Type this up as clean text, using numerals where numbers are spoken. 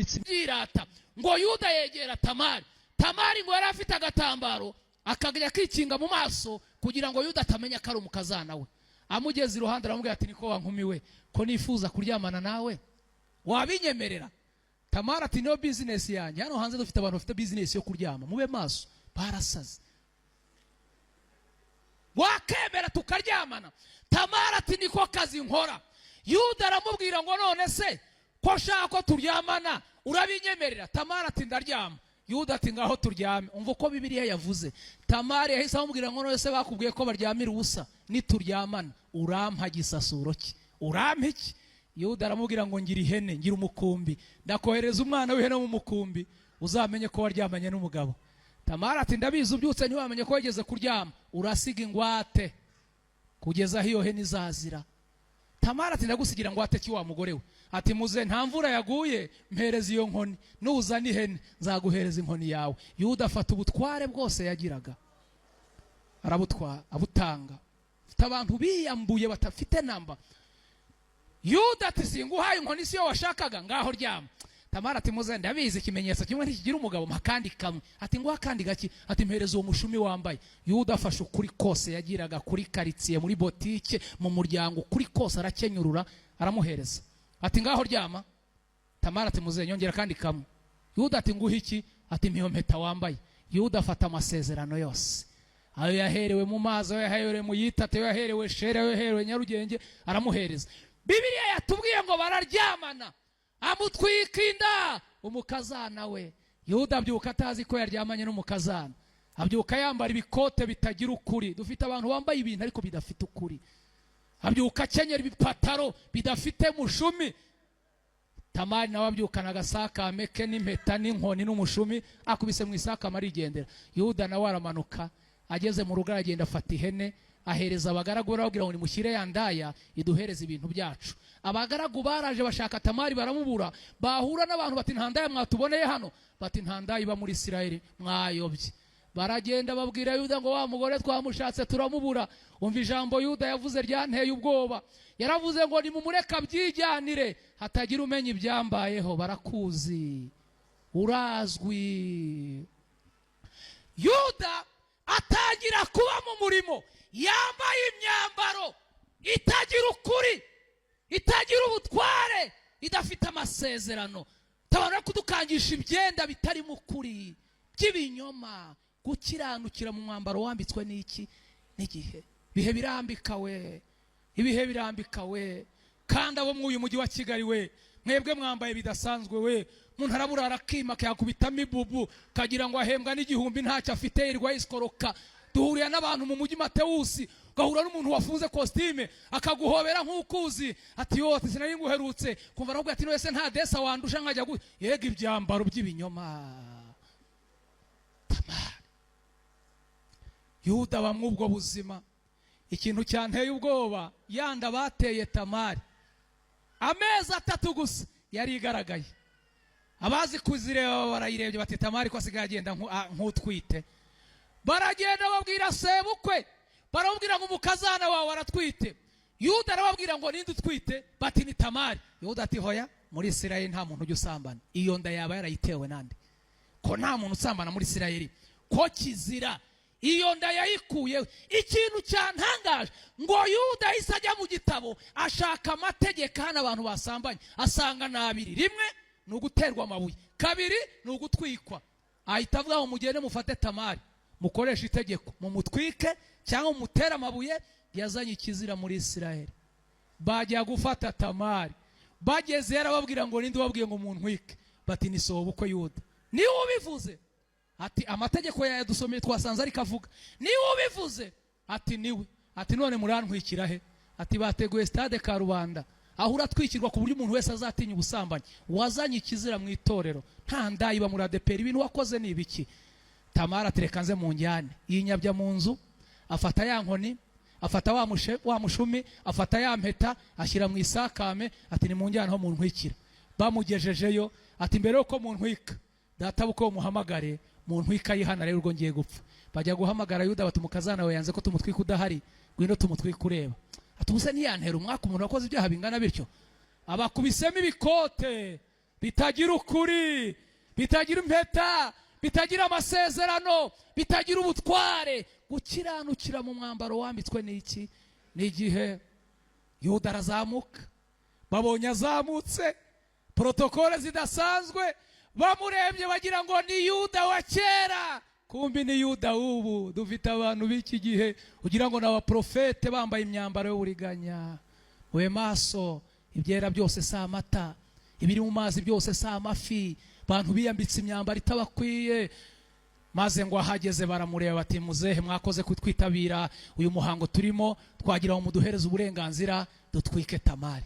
Imitsi byirata ngo Yuda yegera Tamari. Tamari ngo yari afite agatambaro, akajya akikinga mu maso kugira ngo Yuda atamenya ko ari umukazana we. Amugeze iruhande aramubwira ati: "Niko wa nkumi we, ko nifuza kuryamana nawe, wabinyemerera?" Tamari ati: "Niyo bizinesi yanjye." Hano hanze dufite abantu bafite bizinesi yo kuryama, mube maso, barasaze. "Wakemera tukaryamana?" Tamari ati: "Niko kazi nkora." Yuda aramubwira ngo: "None se ko nshaka ko turyamana, urabinyemerera?" Tamari ati: "Ndaryama." Yuda ati: "Ngaho turyame." Umva uko Bibiliya yavuze. Tamari yahise amubwira ngo: "None se bakubwiye ko baryamira ubusa? Nituryamana urampa gisasuro ki? Urampa iki?" Yuda aramubwira ngo: "Ngira ihene, ngira umukumbi, ndakohereza umwana w'ihene mu mukumbi, uzamenye ko waryamanye n'umugabo." Tamari ati: "Ndabizi, ubyutse ntiwamenye ko wigeze kuryama, urasiga ingwate kugeza aho iyo hene izazira." Tamari ati: "Ndagusigira ngwate ki, wa mugore we?" Ati: "Muze, nta mvura yaguye, mpereza iyo nkoni, nuzana ihene nzaguhereza inkoni yawe." Yuda afata ubutware bwose yagiraga, arabutwara, abutanga. Afite abantu biyambuye badafite namba. Yuda ati: "Singuhaye inkoni, siyo washakaga? Ngaho ryama." Tamara ati: "Muze, ndabizi, ikimenyetso kimwe ntikigira umugabo, mpa akandi kamwe." Ati: "Nguha akandi gaki?" Ati: "Mpereza uwo mushumi wambaye." Yuda afashe ukuri kose yagiraga kuri karitsiye, muri botike, mu muryango, ukuri kose arakenyurura, aramuhereza. Ati: "Ngaho ryama." Tamara ati: "Muze, nyongera akandi kamwe." Yuda ati: "Nguhe iki?" Ati: "Mpa iyo mpeta wambaye." Yuda afata amasezerano yose, ayo yaherewe mu mazi, ayo yaherewe mu yitate, ayo yaherewe Shere, ayo yaherewe Nyarugenge, aramuhereza. Bibiliya yatubwiye ngo bararyamana, amutwika inda umukazana we. Yuda abyuka atazi ko yaryamanye n'umukazana, abyuka yambara ibikote bitagira ukuri. Dufite abantu bambaye ibintu ariko bidafite ukuri. Abyuka akenyera ibipataro bidafite mushumi. Tamari nawe abyukana agasakame ke n'impeta n'inkoni n'umushumi, akubise mu isakame, arigendera. Yuda nawe aramanuka, ageze mu rugo aragenda afata ihene, ahereza abagaragu, arababwira ngo: "Nimushyire ya ndaya iduhereze ibintu byacu." Abagaragu baraje, bashaka Tamari baramubura. Bahura n'abantu bati: "Nta ndaya mwatuboneye hano?" Bati: "Nta ndaya iba muri Isirayeli, mwayobye." Baragenda babwira Yuda ngo: "Wa mugore twamushatse turamubura." Umva ijambo Yuda yavuze ryanteye ubwoba. Yaravuze ngo: "Nimumureke abyijyanire, hatagira umenya ibyambayeho." Barakuzi, urazwi. Yuda atangira kuba mu murimo yambaye imyambaro itagira ukuri, itagira ubutware, idafite amasezerano. Tabona kudukangisha ibyenda bitarimo ukuri, by'ibinyoma, gukiranukira mu mwambaro wambitswe n'iki n'igihe. Ibihe birambika we, ibihe birambika we. Kandi abo muri uyu mujyi wa Kigali we, mwebwe mwambaye bidasanzwe we. Umuntu arabura, arakima, akayakubitamo ibubu, kagira ngo ahembwa n'igihumbi, ntacyo afite, yirirwa yisikoroka. Duhurira n'abantu mu mujyi Matewusi, ugahura n'umuntu wafunze kositime, akaguhobera nk'ukuzi, ati: "Yo," ati, "sinari nguherutse." Kumva aravuga ati: "Wese nta desa wandusha nkajya gu yega." Ibyambaro by'ibinyoma. Tamari, Yuda bamwe ubwo buzima. Ikintu cyanteye ubwoba, yanda bateye Tamari, amezi 3 gusa yari igaragaye. Abazi kuzireba barayirebye, bati: "Tamari ko asigaye agenda nk'utwite?" Baragenda babwira sebukwe, baramubwira ngo: "Umukazana wawe aratwite." Yuda arababwira ngo: "Ninde utwite?" Bati: "Ni Tamari." Yuda ati: "Hoya, muri Isirayeli nta muntu ujya usambana. Iyo nda yaba yarayitewe nande, ko nta muntu usambana muri Isirayeli, ko kizira? Iyo nda yayikuyeho?" Ikintu cyantangaje, ngo Yuda ahise ajya mu gitabo, ashaka amategeko hano abantu basambanye, asanga ni abiri: rimwe ni uguterwa amabuye, kabiri ni ugutwikwa. Ahita avuga ngo: "Mugende mufate Tamari, mukoreshe itegeko, mumutwike cyangwa mumutere amabuye, yazanye ikizira muri Isirayeli." Bajya gufata Tamari, bageze yarababwira ngo: "Ninde ubabwiye ngo muntwike?" Bati: "Ni sobukwe Yuda." "Niwe ubivuze?" Ati: "Amategeko yayadusomeye, twasanze ariko avuga." "Niwe ubivuze?" Ati: "Niwe." Ati: "None murantwikira he?" Ati: "Bateguye stade Karubanda, aho uratwikirwa ku buryo umuntu wese azatinya ubusambanyi. Wazanye ikizira mu itorero, nta ndayiba muri ADEPR, ibintu wakoze ni ibiki?" Tamara atereka nze mu njyane, yinyabya mu nzu, afata ya nkoni, afata wa mushumi, afata ya mpeta, ashyira mu isakame, ati: "Ni mu njyane aho muntwikira." Bamugejejeyo ati: "Mbere yuko muntwika, data bukwe muhamagare, muntwika yihana rero ubwo ngiye gupfa." Bajya guhamagara Yuda, bati: "Umukazana we yanze ko tumutwika udahari, ngwino tumutwike ureba." Ati: "Ubuse ntiyantera umwaka umuntu wakoze ibyaha bingana bityo?" Abakubisemo ibikote. Bitagira ukuri, bitagira impeta, bitagira amasezerano, bitagira ubutware. Gukiranukira mu mwambaro wambitswe n'iki? N'igihe. Yuda arazamuka, babonye azamutse, protocole zidasanzwe, bamurebye bagira ngo ni Yuda wa kera, kumbi ni Yuda w'ubu. Dufite abantu b'iki gihe ugira ngo ni abaprofete, bambaye imyambaro y'uburiganya. Mube maso, ibyera byose si amata, ibiri mu mazi byose si amafi. Abantu biyambitse imyambaro itabakwiye. Maze ngo ahageze baramureba bati: "Muzehe, mwakoze kutwitabira uyu muhango turimo, twagira ngo muduhereze uburenganzira dutwike Tamari."